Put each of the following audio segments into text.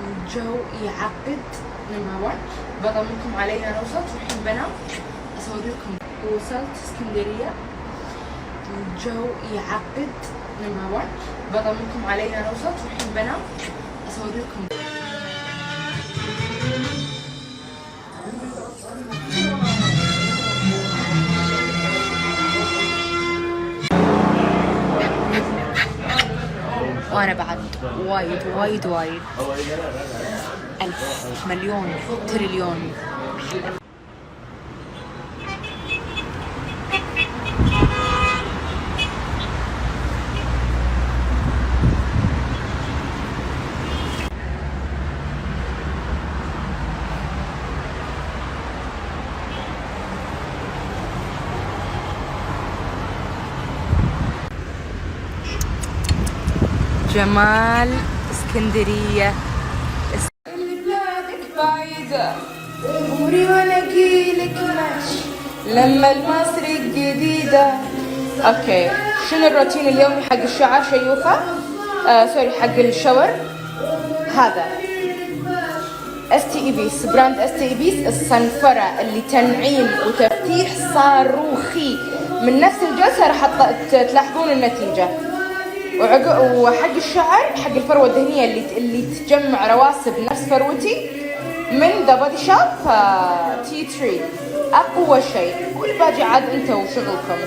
الجو يعقد. number 1، بطمنكم علي، انا وصلت والحين بنام، اصور لكم. وصلت اسكندرية، الجو يعقد. number 1، بطمنكم علي، انا وصلت والحين بنام، اصور لكم. وانا بعد وايد وايد وايد، ألف مليون تريليون. جمال اسكندرية. اللي بلادك بعيدة عمري وانا جيلك ماشي لما المصري الجديدة. okay، شنو الروتين اليومي حق الشعر شيوخة؟ Sorry، حق ال shower. هذا اس تي اي بيس، brand اس تي اي بيس، الصنفرة اللي تنعيم وتفتيح صاروخي، من نفس الجلسة راح تلاحظون النتيجة. وحق الشعر، حق الفروة الدهنية اللي تجمع رواسب نفس فروتي، من The Body Shop Tea Tree، اقوى شيء. والباقي عاد انتوا وشغلكم.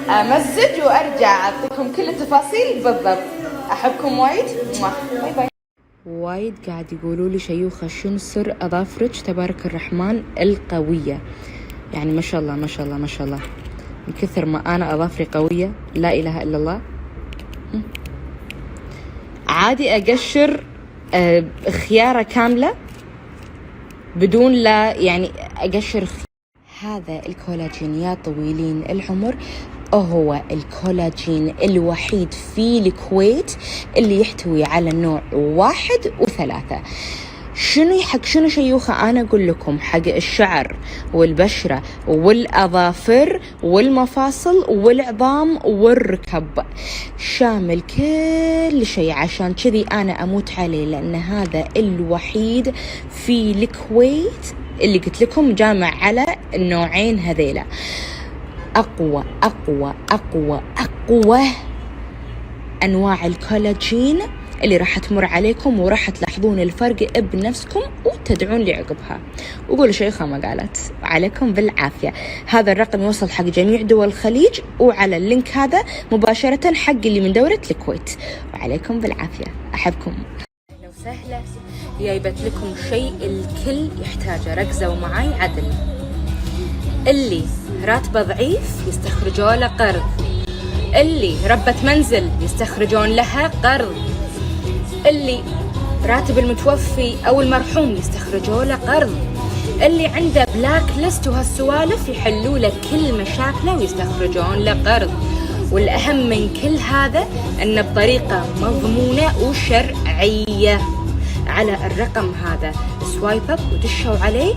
امزج وارجع اعطيكم كل التفاصيل بالضبط. احبكم وايد، bye bye. وايد قاعد يقولوا لي: شيوخة، شنو سر أظافرك تبارك الرحمن القوية؟ يعني ما شاء الله ما شاء الله ما شاء الله، من كثر ما أنا أظافري قوية، لا إله إلا الله. عادي أقشر خيارة كاملة بدون لا يعني أقشر. هذا الكولاجين يا طويلين العمر هو الكولاجين الوحيد في الكويت اللي يحتوي على نوع 1 و3. شنو حق شنو شيوخة؟ أنا أقول لكم حق الشعر والبشرة والأظافر والمفاصل والعظام والركب، شامل كل شيء. عشان كذي أنا أموت عليه، لأن هذا الوحيد في الكويت اللي قلت لكم جامع على النوعين هذيلا. أقوى أقوى أقوى أقوى أنواع الكولاجين اللي راح تمر عليكم، وراح تلاحظون الفرق بنفسكم وتدعون لي عقبها وقولوا شيخة ما قالت. عليكم بالعافية. هذا الرقم يوصل حق جميع دول الخليج، وعلى ال link هذا مباشرة حق اللي من دولة الكويت. وعليكم بالعافية، أحبكم. أهلا وسهلا، جايبت لكم شيء الكل يحتاجه، ركزوا معاي عدل. اللي راتبه ضعيف يستخرجوا له قرض، اللي ربة منزل يستخرجون لها قرض، اللي راتب المتوفي أو المرحوم يستخرجوا له قرض، اللي عنده black list وهالسوالف يحلوا له كل مشاكله ويستخرجون له قرض. والأهم من كل هذا أنه بطريقة مضمونة وشرعية. على الرقم هذا swipe up ودشوا عليه.